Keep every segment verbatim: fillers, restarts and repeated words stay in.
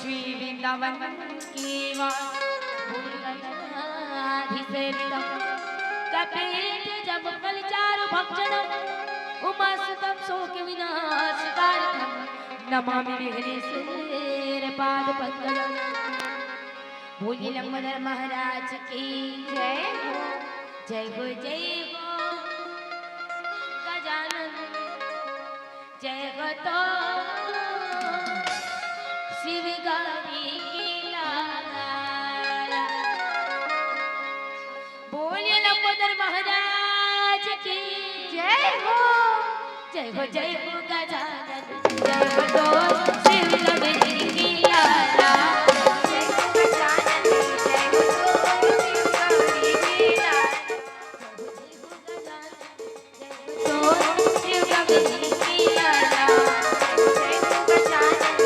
श्री वृंदावन केवल भूमिगणाधिसेवितम्। कपित जम्बफल चारु भक्षणम् उमासुतम् शोक विनाशकारकम्। नमामि विघ्नेश्वर पाद पंकजम्। बोलिए लंबोदर महाराज की जय हो। जय हो, जय हो गजानन। जय हो तो शिव गौरी की लाला। बोलिए लंबोदर महाराज की जय हो। जय हो, जय हो गजानन। जय हो तो शिव गौरी की लाला। जय हो गजानन, जय हो तो शिव गौरी की लाला। जय हो गजानन।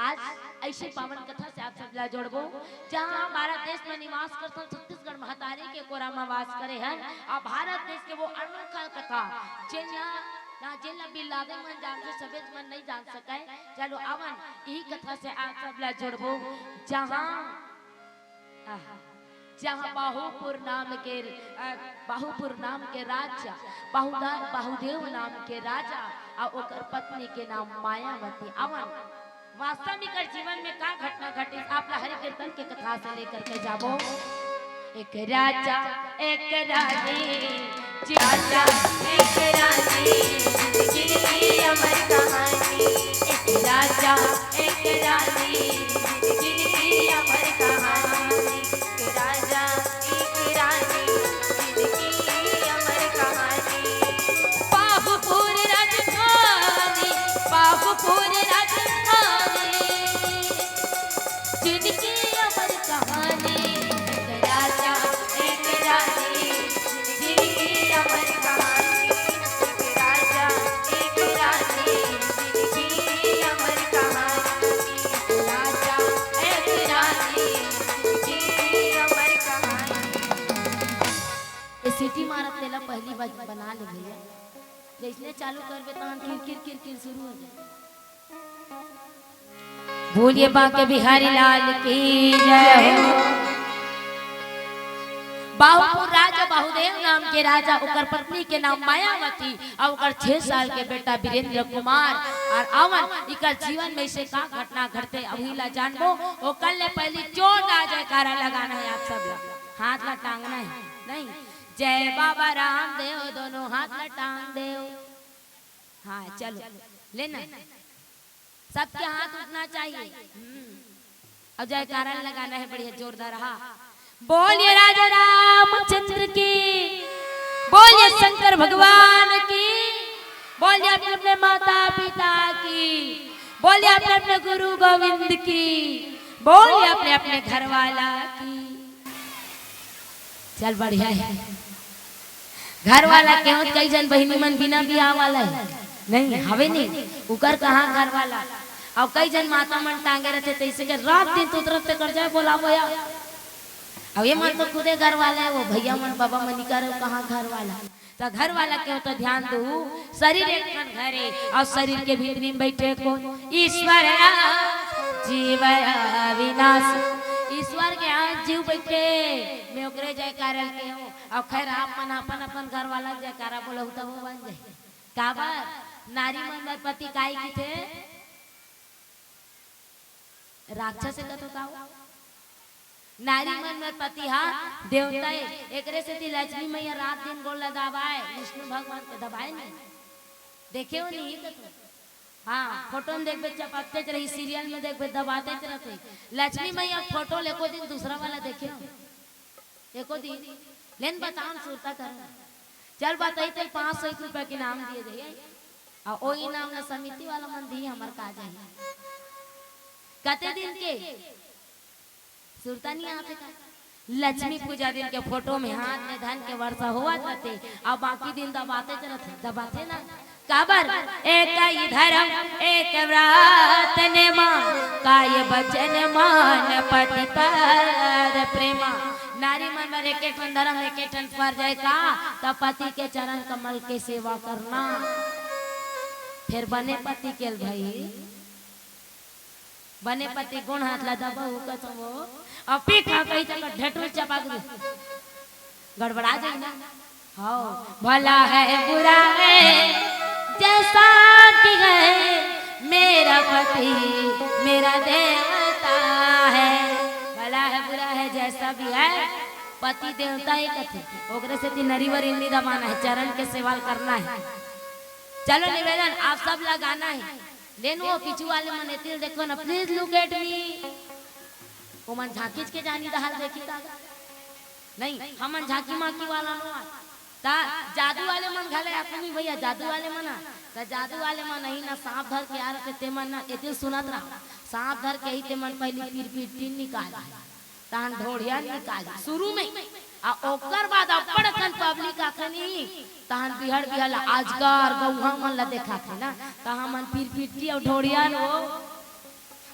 आज ऐसे पावन कथा से आप सब ला जोड़बो, जहाँ भारत देश में निवास करथन, छत्तीसगढ़ महतारी के कोरा में वास करे हन। अउ भारत देश के वो अनोखा कथा, जेन ला, ना जेन ला बिलादे मन जानथे, सबे मन नहीं जान सकय। चलो आवन, यही कथा से आप सब ला जोड़बो, जहाँ आहा। जहाँ बाहुपुर नाम के, अ, बाहुपुर नाम के राजा, बाहुदा-, बाहुदेव नाम के राजा अउ ओकर पत्नी के नाम मायावती। आवन, वास्तव में एकर जीवन में का घटना घटिस, आप ला हरि कीर्तन के कथा से लेकर के जाबो। एक राजा, एक रानी, राजा, एक रानी, जिंदगी अमर कहानी। एक राजा, एक रानी, जिंदगी अमर कहानी। एक राजा, एक रानी, जिंदगी अमर कहानी। बाहुपुर राजधानी, बाहुपुर राजधानी, जिंदगी अमर कहानी। एक राजा, एक रानी, तेला पहली बार बना ले भैया। जैसने चालू करबे, तहन किरकिर किरकिर शुरू हो जाए। बोलिए बांके बिहारी लाल की जय हो। बाहुपुर राजा बाहुदेव नाम के राजा, ओकर पत्नी के नाम मायावती, अउ ओकर छह साल के बेटा वीरेंद्र कुमार। अउ अवन इकर जीवन में से का घटना घटथे, अभी ला जानबो। ओकर ले पहली जोरदार जयकारा लगाना हे आप सब ला, हाथ ला टांगना हे, नहीं? जय बाबा रामदेव, दोनों हाथ ला टांग देव। हाँ, चलो, लेना, सबके हाथ उठना चाहिए। हम्म। अब जयकारा लगाना हे बढ़िया जोरदार, हाँ। बोलिए राजा रामचंद्र की, बोलिए शंकर भगवान की, बोलिए अपने अपने माता पिता की, बोलिए अपने अपने गुरु गोविंद की, बोलिए अपने अपने घर वाला की। चल बढ़िया हे। घर वाला के होत, कई झन बहिनी मन बिना बियाह वाला हे, नहीं हवे नहीं, उकर कहाँ घर वाला। अउ कई झन माता मन टांगे रथे, तइसे के रात दिन तुतरत ते कर जाए बोलाबो या। अउ ये मन तो खुदे घर वाला हे, वो भैया मन बाबा मन इकर कहाँ घर वाला। त घर वाला के होत ध्यान दू, शरीर एक ठन घर हे अउ शरीर के भीतरी में बैठे कोन? ईश्वर जीव अविनाश। ईश्वर के हाथ जीव बैठे, मैं ओकरे जयकारा के हूँ। अउ खैर, आप मन अपन अपन घर वाला जयकारा बोलहु त वो बन जाए। काबर? नारी मन बर पति काय किथे? राक्षस हे कथो का वो? नारी मन बर पति हा देवता हे। एकरे सेती लक्ष्मी मैया रात दिन गोड़ ला दबाए, विष्णु भगवान के दबाए नहीं। देखे हो नहीं कथो? हाँ, फोटो में देखबे चपकतेच रही, सीरियल में देखबे दबातेच रहिथे। लक्ष्मी मैया फोटो ले एको दिन दूसरा वाला देखे हो? एको दिन? लेन बताओ न, सुरता करो। चल बताई, तेल पाँच सौ एक रुपया के इनाम दिए जाइए। अउ ओ इनाम ला समिति वाला मन दी, हमर का जाही? कते दिन के? सुरता नहीं आथे का? लक्ष्मी पूजा दिन के फोटो में हाथ में धन के वर्षा होवत रथे, अउ बाकी दिन दबातेच रथे, दबाथे ना। काबर? एक ही धर्म एक व्रत नेमा, काय बचन मन पति पर प्रेमा। नारी मन बर एक एक ठन धर्म, एक एक ठन फर्ज हे का? त पति के चरण कमल के सेवा करना। फेर बने पति के ल भाई, बने पति गोड़ हाथ ला दबाहू कथो वो, अउ पीठ हा कही तक ढेटुल चपक दे, गड़बड़ा जाई ना। हाँ, भला है बुरा है जैसा भी है, मेरा पति मेरा देवता है। भला है बुरा है जैसा भी है, पति देवता हे कथे। ओकरे सेती नरीवर इन्नी दबाना हे, चरण के सेवा करना हे। चलो निवेदन, आप सब ला गाना हे। लेन वो पीछू वाले मन एती ल देखो ना, please look at me। ओमन झांकिच के जानी दहाल देखी का? नहीं, हमन झांकी मांकी वाला नो आय। ता जादू वाले मन घले आथे नहीं भैया, जादू वाले मन आ। ता जादू वाले मन नहीं ना, सांप धर के आ रथे ते मन ना, एती ल सुनत रहा। सांप धर के ही ते मन पहली पिरपिट्टी निकाल। तहन ढोढ़िया निकाली शुरू में, आ ओकर बाद अब्बड़ अकन पब्लिक आथे नी, तहन बिहड़ बिहड़ ला अजगर गौहा मन ला देखाथे ना, त हमन पिरपिट्टी अउ ढोढ़िया न हो,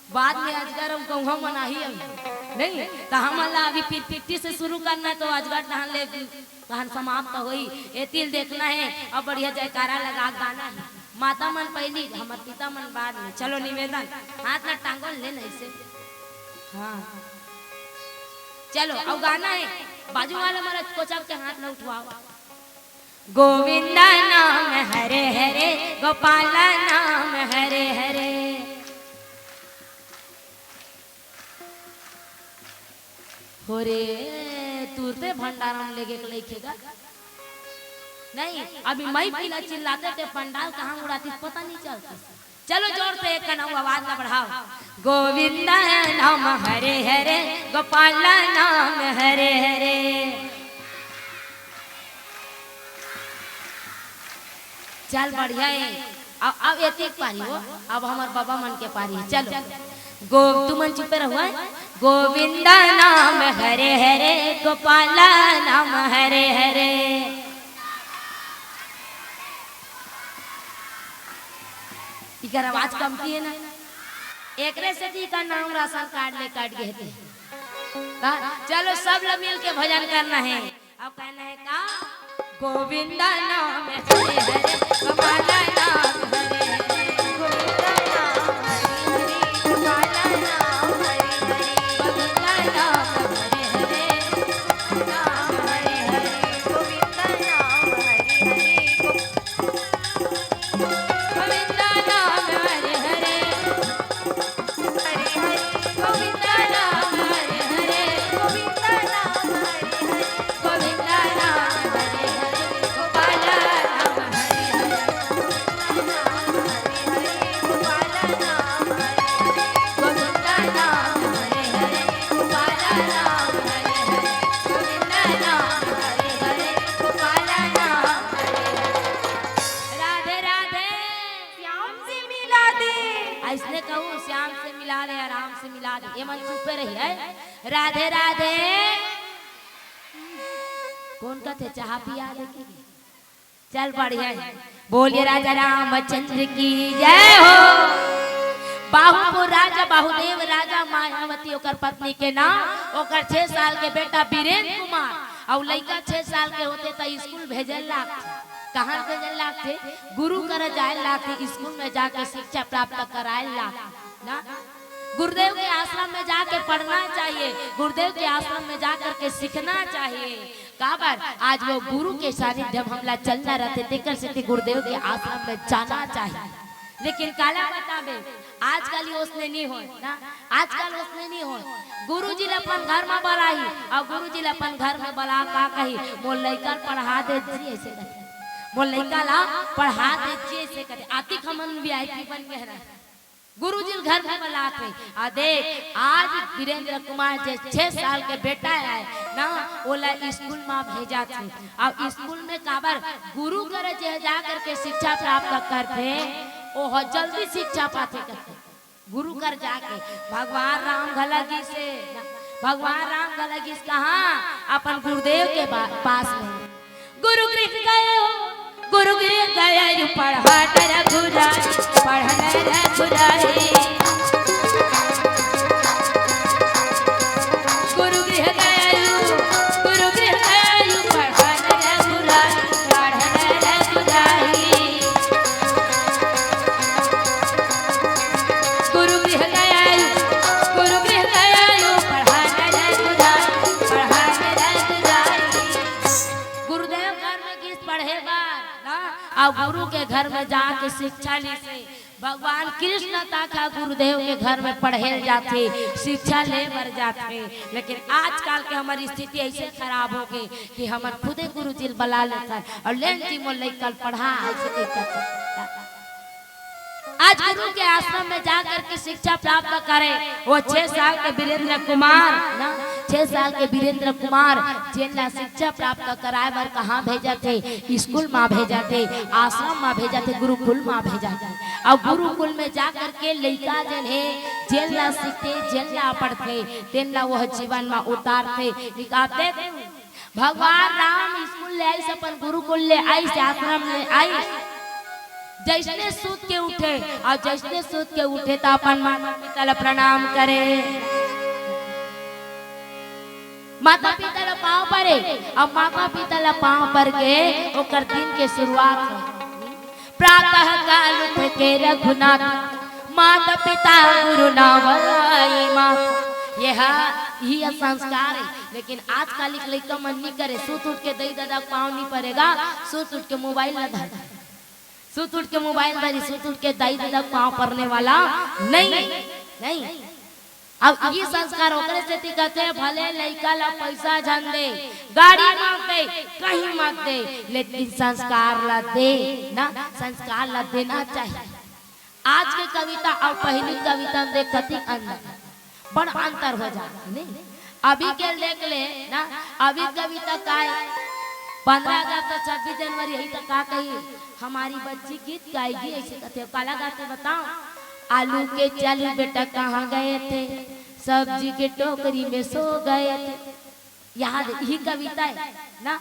बाद में अजगर अउ गौहा मन आही अभी, नहीं, त हमन ला अभी पिरपिट्टी से शुरू करना हे, तो अजगर तहन ले तहन समाप्त होई। एती ल देखना हे, अउ बढ़िया जयकारा लगा गाना हे। माता मन पहली, हमर पिता मन बाद में। चलो निवेदन, हाथ ला टांगो ले नहीं से। हाँ। चलो, अउ गाना हे। बाजू वाले मन कोचब के हाथ ला उठवाओ। गोविंदा नाम हरे हरे, गोपाला नाम हरे हरे। हो रे, तुरते भंडारा म लेगे के लइके गा। नहीं, अभी मई पिला चिल्लाते ते पंडाल कहाँ उड़ाती पता नहीं चलता। चलो जोर से एक कनऊ आवाज ला बढ़ाओ। गोविंदा नाम हरे हरे, गोपाला नाम हरे हरे। चल बढ़िया हे। अब, अब एतिक पारी हो, अब हमर बाबा मन के पारी हे। चलो। गो-, तुमन चुपे रहो, हैं? गोविंदा नाम हरे हरे, गोपाला नाम हरे हरे। इकर आवाज कमती हे ना, एकरे सेती इकर नाम राशन कार्ड ले कट गे हे। का? चलो सब ल मिल के भजन करना हे। अब कहना हे का? गोविंदा नाम हरे हरे, गोपाला नाम हरे हरे। गोविंदा नाम हरे हरे, गोपाला नाम हरे हरे। गोविंदा नाम हरे हरे, नाम हरे हरे। गोविंदा नाम हरे हरे, गो- गोविंदा नाम हरे हरे। हरे हरे, गोविंदा नाम हरे हरे, गोविंदा नाम हरे हरे, गोविंदा नाम हरे हरे, गोपाला नाम हरे हरे, गोविंदा नाम हरे हरे, गोपाला नाम हरे हरे, गोविंदा नाम हरे हरे, गोपाला नाम हरे हरे, गोविंदा नाम हरे हरे, गोपाला नाम हरे हरे। राधे राधे। श्याम से मिला दे। अइसने कहूँ, श्याम से मिला दे, राम से मिला दे। ये मन चुप्पे रही है। राधे राधे। कोन कथे चाहा पिया दे के? चल बढ़िया है। बोलिए राजा रामचंद्र की जय हो। बाहुपुर राजा बाहुदेव राजा मायावती ओकर पत्नी के नाम, ओकर छह साल के बेटा वीरेंद्र कुमार, अउ लइका छह साल के होथे त स्कूल भेजल लागथे। कहाँ भेजल लागथे? गुरु करा जाए लागथे, स्कूल में जाके शिक्षा प्राप्त कराए लागथे ना। गुरुदेव के आश्रम में जाके पढ़ना चाहिए, गुरुदेव के आश्रम में जा करके सीखना चाहिए। काबर? आज वो गुरु के सानिध्य में हमला चलना रहथे, तेकर सेती गुरुदेव के आश्रम में जाना चाहिए। लेकिन काला बताबे, आजकल ये ओसने नहीं होय ना, आजकल ओसने नहीं होय। गुरुजी ल अपन घर में बलाही, अउ गुरुजी ल अपन घर में बला का कही, "मोर लइका ल पढ़ा दे जी," अइसे कथे, "मोर लइका ल पढ़ा दे जी," अइसे कथे। अतिक हमन वीआईपी बन गे हन। गुरुजी ल घर में बलाथे। अउ देख, आज वीरेंद्र कुमार जे छह साल के बेटा आय ना, ओला स्कूल में भेजाथे। अउ स्कूल में काबर? गुरु करा जे जा करके शिक्षा प्राप्त करथे, ओह जल्दी शिक्षा पाथे करथे। गुरु कर जाके भगवान राम घला गिस हे, भगवान राम घला गिस कहाँ? अपन गुरुदेव के बा-, पास में। गुरु गृह गए हो, गुरु गृह गए हो, पढ़न रघुराई, पढ़न रघुराई। गुरु गृह गए हो, गुरु गृह गए हो, पढ़न रघुराई, पढ़न रघुराई। गुरु गृह गया आयु, गुरु गृह गया आयु, पढ़ाने रघुराई, पढ़ाने रघुराई। गुरुदेव घर में गिस पढ़े बर, ना? अउ गुरु के घर में जाके शिक्षा लिस हे। भगवान कृष्ण तक ह गुरुदेव के घर में पढ़े ल जाथे, शिक्षा ले बर जाथे। लेकिन आजकल के हमर स्थिति अइसे खराब हो गे कि हमन खुदे गुरुजी ल बला लेथन अउ लेन जी मोर लइका ल पढ़ा, अइसे कहिके। आज गुरु के आश्रम में जा करके शिक्षा प्राप्त करे, वो छह साल के वीरेंद्र कुमार ना, छह साल के वीरेंद्र कुमार जेन ला शिक्षा प्राप्त कराए बर कहाँ भेजथे? स्कूल मा भेजथे, आश्रम मा भेजथे, गुरुकुल मा भेजथे। अउ गुरुकुल में जा करके लइका जेन हे, जेन ला सीखथे, जेन ला पढ़थे, तेन ला वह जीवन मा उतारथे, निकालथे। भगवान राम स्कूल ले आइस, अपन गुरुकुल ले आइस, आश्रम ले आइस। जइसने सुत के उठे, अउ जइसने सुत के उठे त अपन माता पिता ला प्रणाम करे, माता पिता ला पाँव परे। अउ माता पिता ला पाँव पर के ओकर दिन के शुरुआत हो। प्रातः काल उठ के रघुनाथ, माता पिता गुरु नावई माथ। ये हा, इही संस्कार हे। लेकिन आजकल के लइका मन नी करे, सुत उठ के दई ददा पाँव नी परेगा, सुत उठ के मोबाइल ला धर, सुत उठ के मोबाइल धरी, सुत उठ के दई ददा पाँव परने वाला नहीं, नहीं। अब ये संस्कार ओकरे सेती कथे, भले लइका ला पैसा झन दे, गाड़ी मत दे, कहीं मत दे, लेकिन संस्कार ला दे ना, संस्कार ला देना चाहिए। आज के कविता अउ पहिली कविता में देख कतिक अंतर, बड़ अंतर हो जाथे, नहीं? अभी के देख ले ना, अभी कविता काय, पंद्रह अगस्त, छब्बीस जनवरी, यही तो का कही, हमारी बच्ची गीत गाएगी, अइसे कथे, काला गाथे बताओ, आलू के चालू बेटा कहाँ गए थे, सब्जी के टोकरी में सो गए थे। याद, यही कविता हे ना,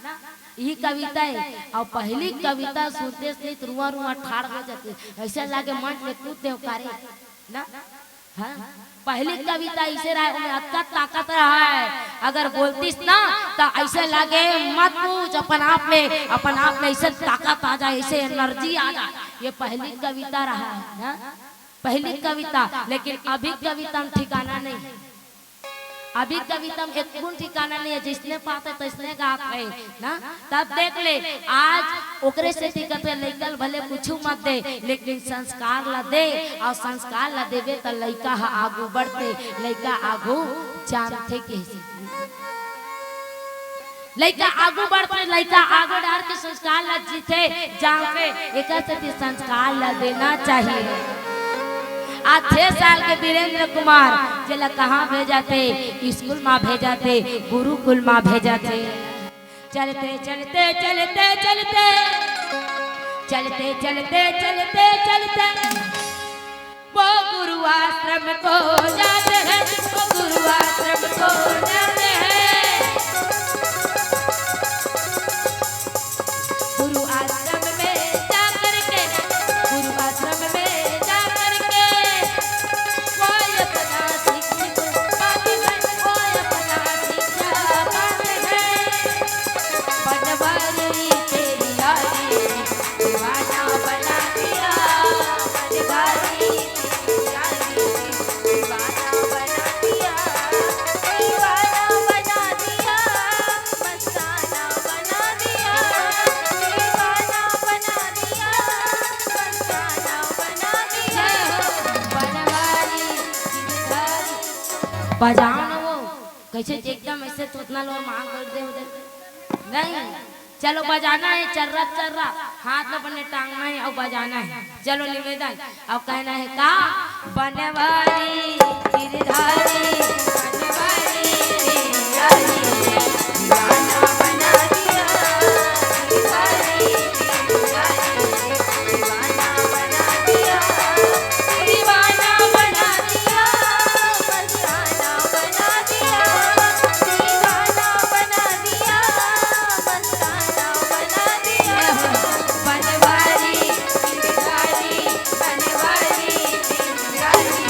यही कविता हे। अउ पहिली कविता सुनते से रुआ रुआ ठाड़ हो जाथे, अइसे लागे मंच में कूद देव कारे ना। हाँ? पहली कविता ऐसे रहे, ओमे अतका ताकत रहे, अगर बोलतिस ना, त ऐसे लागे, मत पूछ, अपन आप में, अपन आप में ऐसे ताकत आ जाए, ऐसे एनर्जी आ जाए। ये पहली कविता रहा है ना, पहली कविता। लेकिन अभी कविता में ठिकाना नहीं है, अभी कविता में एक गुण ठिकाना नहीं है, जिसने पाते तैसने गात है ना। तब देख ले, आज ओकरे सेती कथे, लइका ल भले कुछु मत दे, लेकिन संस्कार ला दे, अउ संस्कार ला देबे त लइका ह आगू बढ़थे, लइका आगू जानथे के। लइका आगू बढ़थे, लइका आगू डार के संस्कार ला जीथे, जानथे, एकर सेती संस्कार ला देना चाहिए। आज छह साल के वीरेंद्र कुमार जेला कहाँ भेजाथे? स्कूल मा भेजाथे, गुरुकुल मा भेजाथे। चलते चलते चलते चलते चलते चलते चलते चलते वो गुरु आश्रम को जाते हैं, वो गुरु आश्रम को जाते हैं। गुरु आश्रम में जा करके, गुरु आश्रम में जा करके वो अपना शिक्षित पाते हैं, वो अपना शिक्षा पाते हैं। बनवारी तेरी यारी दीवाना बना दिया, बनवारी तेरी यारी दीवाना बना दिया, दीवाना बना दिया, मस्ताना बना दिया, दीवाना बना दिया, मस्ताना बना दिया। बनवारी, गिरधारी। बजाओ ना वो, कैसे एकदम ऐसे तोतना लोर मांग कर दे उधर। नहीं, चलो बजाना है, चर्रा चर्रा, हाथ में अपने टांगना है अउ बजाना है। चलो निवेदन, अउ कहना है का? बनवारी गिरधारी, बनवारी गिरधारी, दीवाना बना दिया, गिरधारी गिरधारी, दीवाना बना दिया, दीवाना बना दिया, मस्ताना बना दिया, दीवाना बना दिया, मस्ताना बना दिया। बनवारी गिरधारी, बनवारी गिरधारी,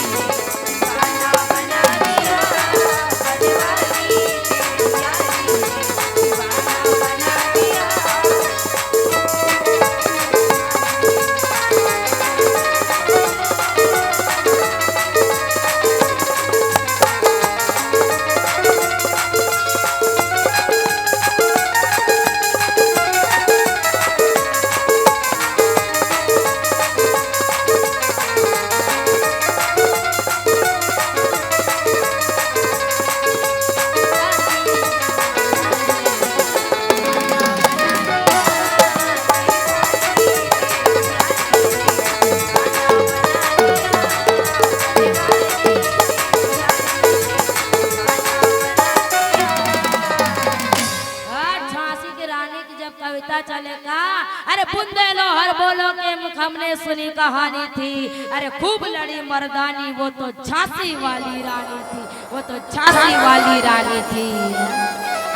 दीवाना बना दिया, बनवारी गिरधारी, दीवाना बना दिया। हाँ, झांसी की रानी की जब कविता चले का, अरे बुंदेलो हर बोलो के मुख हमने सुनी कहानी थी, अरे खूब लड़ी मर्दानी, वो तो झांसी वाली रानी थी, वो तो झांसी वाली रानी थी।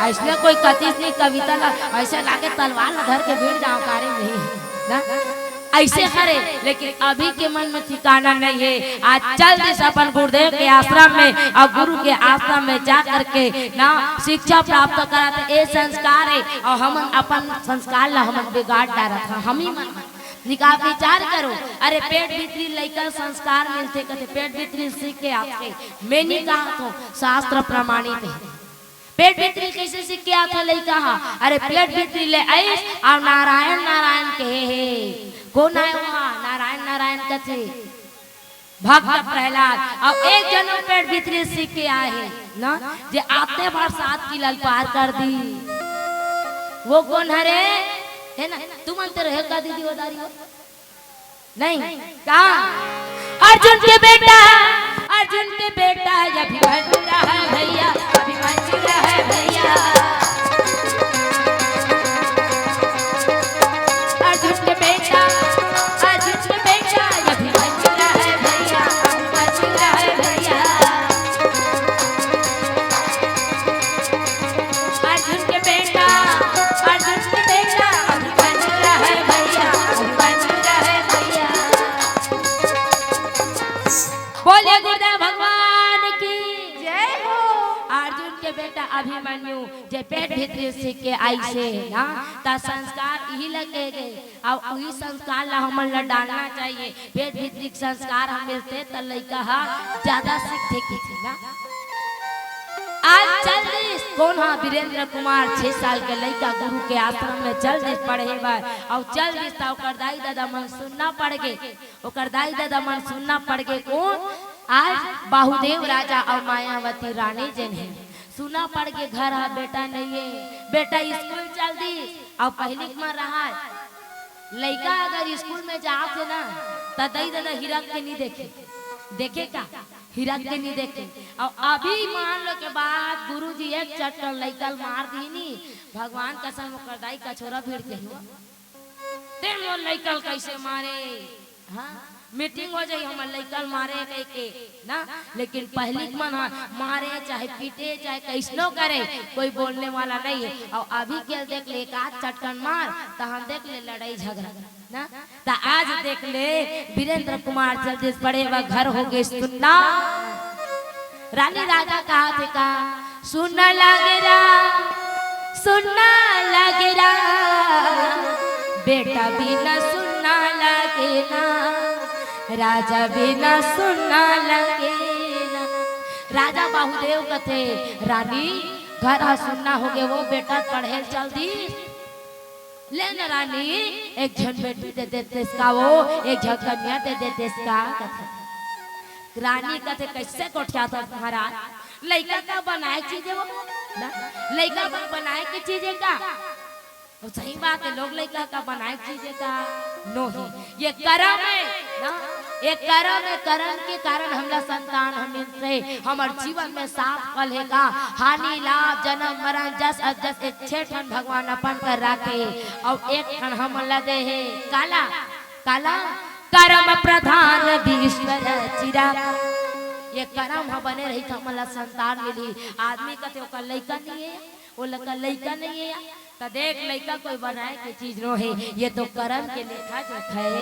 ऐसने कोई कतिस नहीं कविता ला, ऐसे लागे तलवार ला धर के भिड़ जाओ कारे नहीं ना। ऐसे करे, लेकिन अभी के मन में ठिकाना नहीं है। आज चल दिस अपन गुरुदेव के आश्रम में अउ गुरु के आश्रम में जा करके ना शिक्षा प्राप्त करत हे। ए संस्कार हे अउ हमन अपन संस्कार ला हमन बिगाड़ डारत हन। हम ही मन निकाल विचार करो, अरे पेट भीतरी लइका संस्कार मिलथे कथे, पेट भीतरी सीख के आथे। मैं नहीं कहत हों, शास्त्र प्रमाणित हे। पेट भीतरी कइसे सीख के आथे लइका ह? अरे पेट भीतरी ले आइस अउ नारायण नारायण कहे हे। कोन आय वहाँ नारायण नारायण कथे? भक्त प्रहलाद। अउ एक जनम पेट भीतरी सीख के आए हे ना, जे आते भर सात की ललकार कर दी। वो कोन हरे? हे ना, तुमन ते रहे का दीदी वो दारी हो? नहीं, का? अर्जुन के बेटा, अर्जुन के बेटा अभिमन्यु रहा है भैया, अभिमन्यु रहा है भैया। अर्जुन के बेटा, अर्जुन के बेटा अभिमन्यु रहा है भैया, अभिमन्यु रहा है भैया। अर्जुन के बेटा, अर्जुन के बेटा अभिमन्यु रहा है भैया, अभिमन्यु रहा है भैया। बोलिए गुरुदेव अभिमन्यु जे पेट भीतरी सीख के आइसे ना, त संस्कार इही लगे गे, अउ उही संस्कार ला हमन ला डालना चाहिए। पेट भीतरी के संस्कार ह मिलथे त लइका ह ज्यादा सीखथे किथे ना। आज चल दिस, कोन ह? वीरेंद्र कुमार, छह साल के लइका गुरु के आश्रम में चल दिस पढ़े बर, अउ चल दिस त ओकर दाई ददा मन सुन्ना पड़ गे, ओकर दाई ददा मन सुन्ना पड़ गे। कोन? आज बाहुदेव राजा अउ मायावती रानी जेन हे, सुन्ना पड़ गे, घर ह बेटा नइये, बेटा स्कूल चल दिस। अउ पहिली के मन रहय, लइका अगर स्कूल में जात हे ना, त दई ददा हिरक के नी देखे, देखे का? हिरक के नी देखे। अउ अभी मान लो के बाद गुरुजी एक चटकन लइका ल मार दिही नी, भगवान कसम ओकर दाई कछोरा भिड़ के हुआ। ते मोर लइका ल कइसे मारे? हाँ, मीटिंग हो जाही हमर लइका ल मारे कहिके ना, लेकिन पहिली के मन ह मारे चाहे पीटे चाहे कइसनो करे, कोई बोलने वाला नहीं है। अउ अभी के देख ले, एक आध चटकन मार, तहन देख ले लड़ाई झगड़ा ना। त आज देख ले, वीरेंद्र कुमार चल दिस पढ़े बर, घर हो गे सुन्ना। रानी राजा कहाथे का, सुन्ना लागे रा, सुन्ना लागे रा, बेटा बिना सुन्ना लागे ना, राजा बिना सुन्ना लागे ना। राजा बाहुदेव कथे, रानी, घर ह सुन्ना हो गे, वो बेटा पढ़े चल दिस। ले न रानी, एक झन बेटी दे देतेस का वो, एक झन कन्या दे देतेस का? कथे। रानी कथे, कइसे गोठियाथस महाराज? लइका का बनाए के चीज हे वो? ना? लइका का बनाए के चीज हे का? अउ सही बात हे, लोग लइका का बनाए के चीज हे का? नोहे। ये करम हे ना, ये करम हे, करम के कारण हमला संतान ह मिलथे। हमर जीवन में सात फल हे का? हानि, लाभ, जनम, मरन, जस अजस, ये छे ठन भगवान अपन कर राखे, अउ एक ठन हमन ला दे हे। काला? काला? करम प्रधान विश्व रचिरा। ये करम ह बने रही त हमन ला संतान मिलही। आदमी कथे ओकर लइका नइये, ओ लइका, लइका नइये। त देख, लइका कोई बनाए के चीज नोहे, ये तो करम के लेखा जोखा हे।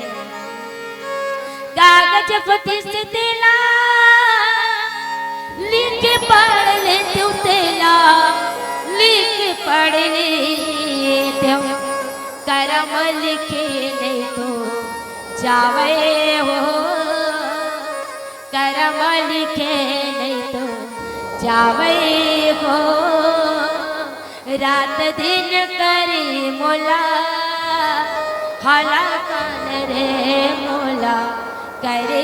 कागज पतिस तेला, लिख पढ़ ले तू तेला, लिख पढ़ ले तू। करम लिखे नहीं तो जावे हो, करम लिखे नहीं तो जावे हो। रात दिन करे मोला हलाकान रे, मोला करे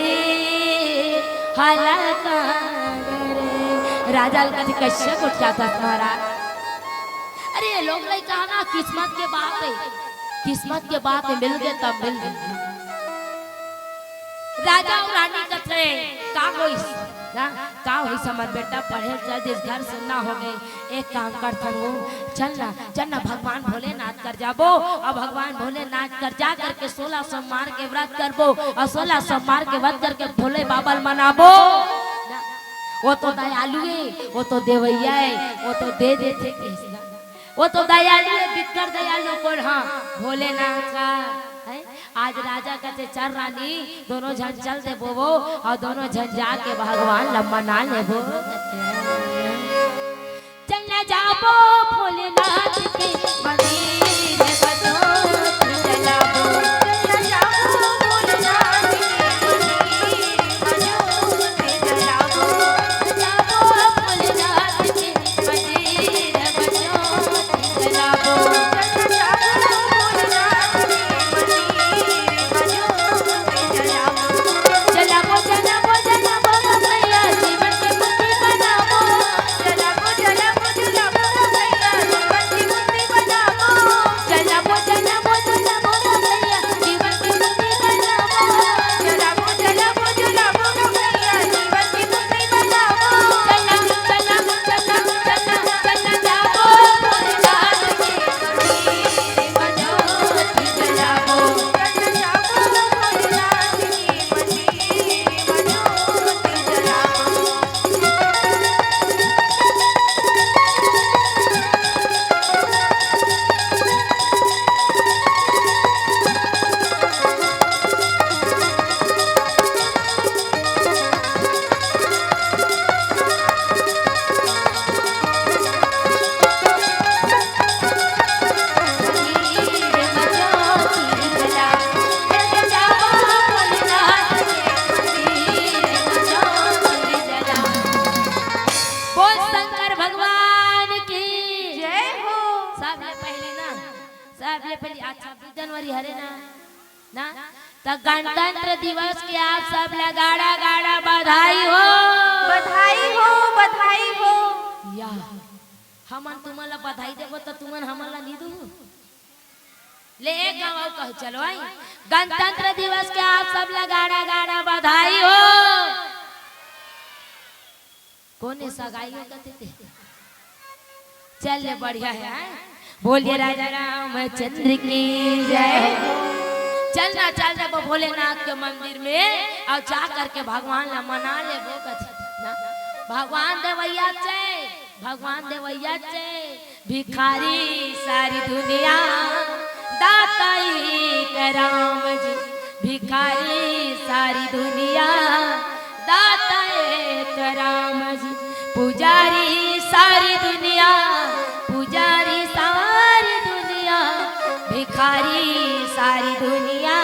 हलाकान रे। राजा ल कथे, कइसे गोठियाथस महाराज? अरे, ये लोग लइका ना, किस्मत के बात हे, किस्मत के बात हे, मिल गे तब मिल गे। राजा अउ रानी कथे, का होइस? ना, का होइस, हमर बेटा पढ़े चल दिस, घर सुन्ना हो गे। एक काम करथन वो, चल ना, चल ना, भगवान भोलेनाथ कर जाबो, अउ भगवान भोलेनाथ कर जा करके सोलह सोमवार के व्रत करबो, अउ सोलह सोमवार के व्रत करके भोले बाबा ल मनाबो। ना, वो तो दयालु हे, वो तो देवइया हे, वो तो दे देथे कहिस ना। वो तो दयालु हे, बिकट दयालु कोन ह? भोलेनाथ ह। हैं? आज राजा कथे, चल रानी, दोनों झन चल देबो वो, अउ दोनों झन जाके भगवान ल मना लेबो। चल न जाबो भोलेनाथ के मंदिर बजो, चल जाबो, चल न जाबो भोलेनाथ के मंदिर बजो, चल जाबो, जाबो भोलेनाथ के मंदिर बजो। ना, त गणतंत्र दिवस के आप सब ला गाड़ा गाड़ा बधाई हो। बधाई हो, बधाई हो। या, हमन तुमन ला बधाई देबो त तुमन हमन ला नी दू। ले एक गाँव अउ कहू, चलो आई। गणतंत्र दिवस के आप सब ला गाड़ा गाड़ा बधाई हो। कोन ए सगाई हो कथे ते? चल ले, बढ़िया है, हैं? बोलिए राजा रामचंद्र की जय। चल ना, चल जब भोलेनाथ के मंदिर में अउ जा करके भगवान ला मना लेबो कथे ना। भगवान देवैया चे, भगवान देवैया चे। भिखारी सारी दुनिया, दाता एक राम जी। भिखारी सारी दुनिया, दाता एक राम जी। पुजारी सारी दुनिया, पुजारी सारी दुनिया। भिखारी सारी दुनिया,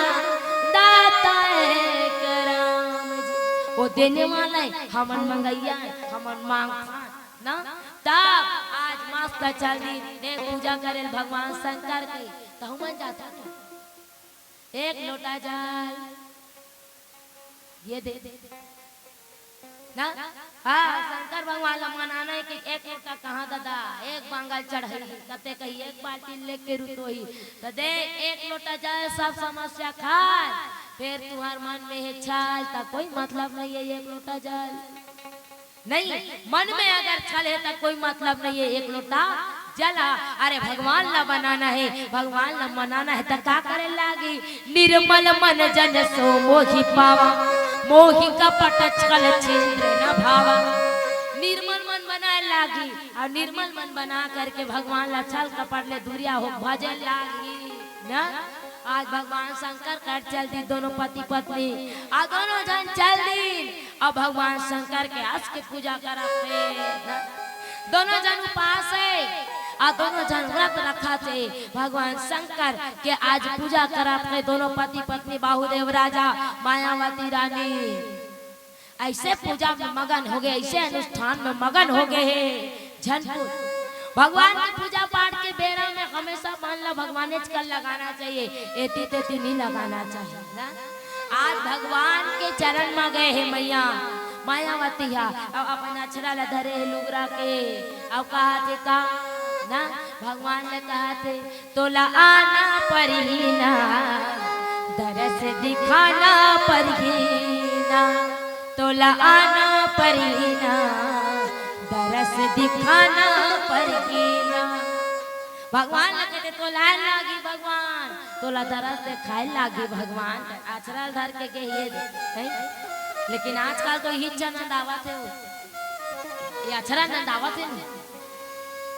दाता एक राम जी। वो देने वाला है, हमन मंगइया है, हमन मांगथन ना। तब आज मस्त चल दी ने पूजा करे भगवान शंकर के, त हमन जाथन एक लोटा जल ये दे ना। हाँ, शंकर भगवान ला मनाना है कि एक लोटा कहाँ दादा, एक बांगल चढ़ई, कते कही एक बाल्टी लेके रुतोही, त दे एक लोटा जल, सब समस्या खाल। फिर तुहर मन में हे छल, त कोई मतलब नहीं है एक लोटा जल। नहीं, मन में अगर छल है त कोई मतलब नहीं है एक लोटा जल। अरे भगवान ला बनाना है, भगवान ला मनाना है त का करे लागी? निर्मल मन जन सो मोहि पावा, मोहि कपट छल छिद्र न भावा। निर्मल मन बनाए लागी अउ निर्मल मन बना करके भगवान ला छल कपट ले दूरिया हो भजे लागी ना। आज भगवान शंकर कर चल दी दोनों पति पत्नी, आ दोनों झन चल दी। अब भगवान शंकर के अस के पूजा करत हे ना। दोनों झन उपास हे, आ दोनों झन व्रत रखत हे। भगवान शंकर के आज पूजा करत हे दोनों पति पत्नी, बाहुदेव राजा, मायावती रानी। ऐसे पूजा में मगन हो गए, ऐसे अनुष्ठान में मगन हो गए हे झन पूछ। भगवान के पूजा पाठ के बेरा में हमेशा मन ला भगवानेच कर लगाना चाहिए, एती तेती नहीं लगाना चाहिए ना। आज भगवान के चरण में गए हे मैया मायावती हा, अउ अपन अछरा ला धरे हे लुगरा के, अउ कहा थे का ना, भगवान ने कहा थे, तोला आना परही ना, दरस दिखाना परही ना, तोला आना परही ना, दरस दिखाना परही ना। भगवान ला कथे, तोला आए लागी भगवान, तोला दरस देखाए लागी भगवान। अछरा धर के गे हे, नहीं? लेकिन आजकल तो इही चनंद आवत हे, वो ये अछरा नंद आवत हे ना।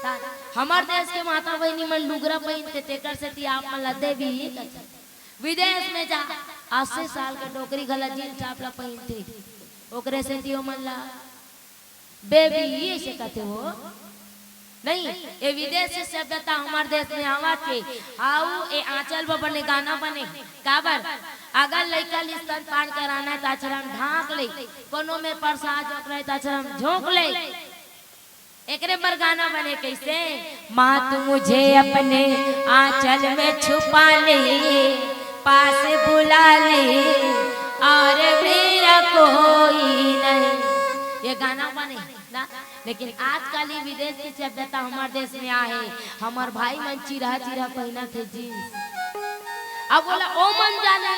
त हमर देश के माता बहिनी मन लुगरा पहिनथे, तेकर सेती आप मन ला देवी ही कथे। विदेश में जा, अस्सी साल के डोकरी घला जींस टॉप ला पहिनथे, ओकरे सेती ओमन ला बेबी ही अइसे कथे वो। नहीं, ये विदेशी सभ्यता हमर देश में आवत हे। अउ ये आंचल बर बने गाना बने, काबर? अगर लइका ल स्तनपान कराना हे त अछरा म ढांक ले, कोनो में परसाद झोंकना हे त अछरा म झोंक ले। एकरे बर गाना बने कइसे? माँ तू मुझे अपने आंचल में छुपा ले, पास बुला ले, और मेरा कोई नहीं। ये गाना बने ना, लेकिन आजकल ये विदेश के सभ्यता हमर देश में आहे। हमर भाई मन चिरहा चिरहा पहिनत हे जींस। अब ओला ओ मन जाने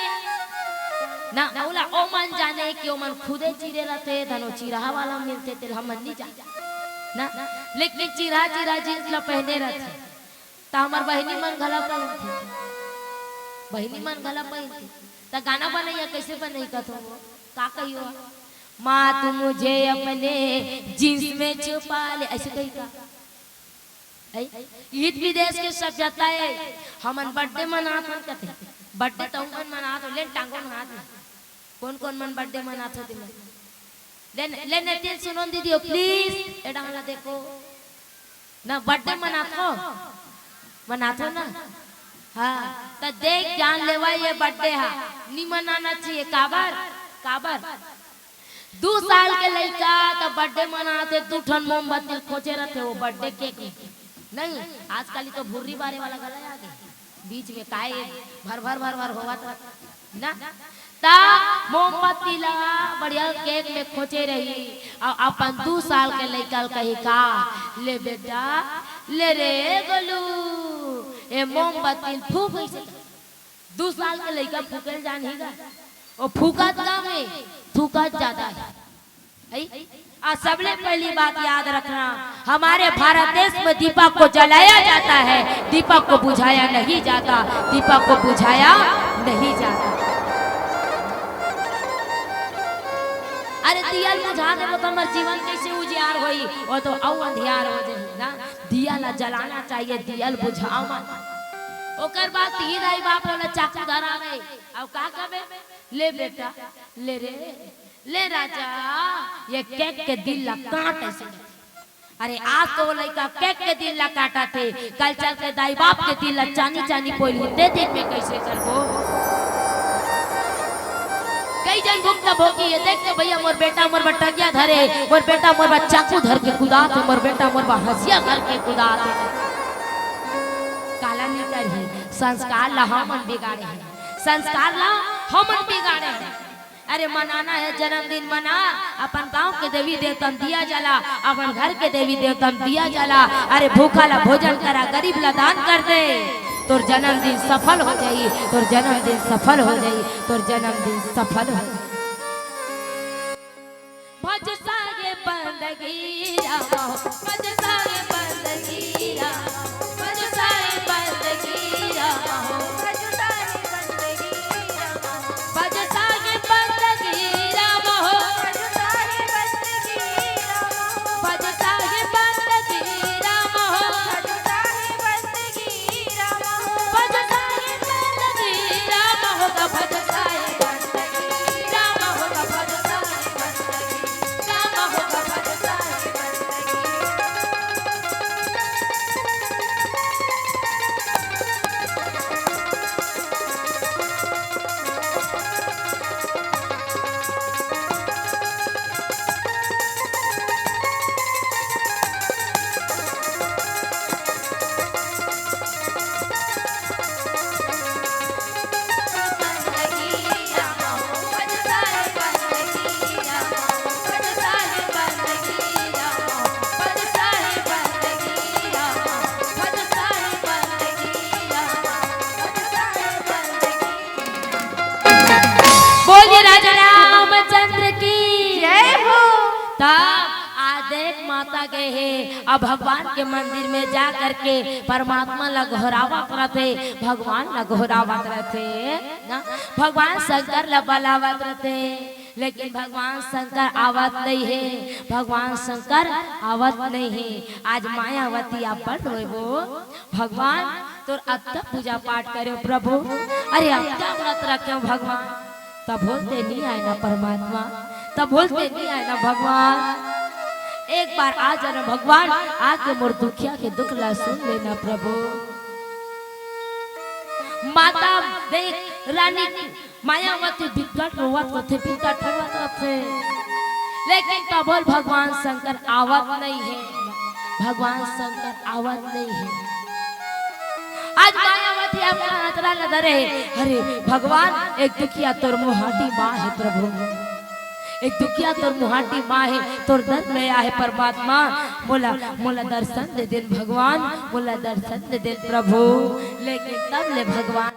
ना, ओला ओ मन जाने कि ओमन खुदे चिरे रथे, धन ओ चिरहा वाला मिलथे, तेला हमन नी जाने ना। लेकिन चिरहा चिरहा जींस ला पहिने रथे, त हमर बहिनी मन घला पहिनथे, बहिनी मन घला पहिनथे। त गाना बनइया कइसे बनही कथो वो? का कहियो? माँ तू मुझे अपने जींस में छुपा ले, अइसे कही का? है? ईद विदेश के सभ्यता हे। हमन बर्थडे मनाथन कथे, बर्थडे त उमन मनात हो, लेन टांगो मनात नहीं। कोन कोन मन बर्थडे मनात हो दिमा? लेन लेन तीन सुनोन दीदी हो प्लीज, ए डांगला देखो ना, बर्थडे मनात हो, मनात हो ना? हाँ, त देख जान लेवा ये बर्थडे हा, नी मनाना चाहिए। काबर? काबर? दू साल के लइका त बर्थडे मनाथे, दू ठन मोमबत्ती खोजे रथे वो बर्थडे केक में। नहीं, आजकल तो भुर्री बारे वाला गला आ गए। बीच में काय भर भर भर भर होवत रहा ना। ता मोमबत्ती ला बढ़िया केक में खोचे रही अउ अपन दू साल के लइका ल कही का, "ले बेटा, ले रे गोलू, ए मोमबत्ती ल फूक।" अइसे दू साल के लइका फूके ल जानही गा? ओ फूकत कम हे, थूकत ज्यादा हे। अई? आ, सबले पहली बात याद रखना, हमारे भारत देश में दीपक को जलाया जाता है, दीपक को बुझाया नहीं जाता, दीपक को बुझाया नहीं जाता। अरे दिया ल बुझा देबो त हमर जीवन कैसे उजियार होई? वो तो अउ अंधियार हो जाही ना। दिया ला जलाना चाहिए, दिया ल बुझाओ मत। ओकर बाद तीन आई बाप वाला चाकू धरा गए, अब का कबे? "ले बेटा, ले रे, ले राजा, ये केक के दिल ला काट अइसे।" अरे आज तो वो लइका केक के दिल ला काटत हे, कल चल के दाई बाप के दिल ला चानी चानी पोइल ही, ते दिन में कैसे करबो? कई झन भुगतब होही ये देख के, "भैया मोर बेटा मोर बर टगिया धरे, मोर बेटा मोर बर चाकू धर के कुदात हे, मोर बेटा मोर बर हंसिया धर के कुदात हे।" काला नहीं करही, संस्कार ला हमन बिगाड़े हन, संस्कार ला हमन बिगाड़े हन। अरे मनाना हे जन्मदिन मना, अपन गांव के देवी देवता म दिया जला, अपन घर के देवी देवता म दिया जला। अरे भूखा ला भोजन करा, गरीब ला दान कर दे, तोर जन्मदिन सफल हो जाई, तोर जन्मदिन सफल हो जाई, तोर जन्मदिन सफल हो जाई। भज साहेब बंदगी रामा हो, भज साहेब बंदगी रामा हो, भज साहेब बंदगी रामा हो, भज साहेब बंदगी रामा हो, भज साहेब बंदगी रामा हो, भज साहेब बंदगी रामा हो, भज साहेब बंदगी रामा हो, भज साहेब बंदगी रामा हो, भज साहेब बंदगी रामा हो, भज साहेब बंदगी रामा हो, भज साहेब बंदगी रामा हो, भज साहेब बंदगी। बोलिए राजा रामचंद्र की जय हो। तब आज देख माता गए हे, अब भगवान के मंदिर में जा करके परमात्मा ला गोहरावत रथे, भगवान ला गोहरावत रथे ना, भगवान शंकर ला बलावत रथे, लेकिन भगवान शंकर आवत नहीं हे, भगवान शंकर आवत नहीं हे। आज मायावती आप बड़ रोए हो, भगवान तोर अत्ता पूजा पाठ करेंव प्रभु, अरे अत्ता व्रत रखेंव भगवान, तभो ले ते नइ आए ना परमात्मा, तभो ले ते नइ आए ना भगवान। एक बार आ जाना भगवान, आके मोर दुखिया के दुख ला सुन लेना प्रभु। माता देख रानी मायावती बिकट रोवत रथे, बिकट रोवत रथे, लेकिन तभो ले भगवान शंकर आवत नहीं हे, भगवान शंकर आवत नहीं हे। आज मायावती अपन अचरा ल धरे हे, अरे भगवान, एक दुखिया तोर मुहाटी माँ हे प्रभु, एक दुखिया तोर मुहाटी माँ हे, तोर दर में आहे परमात्मा, मोला, मोला दर्शन दे देन भगवान, मोला दर्शन दे देन प्रभु। लेकिन तब ले भगवान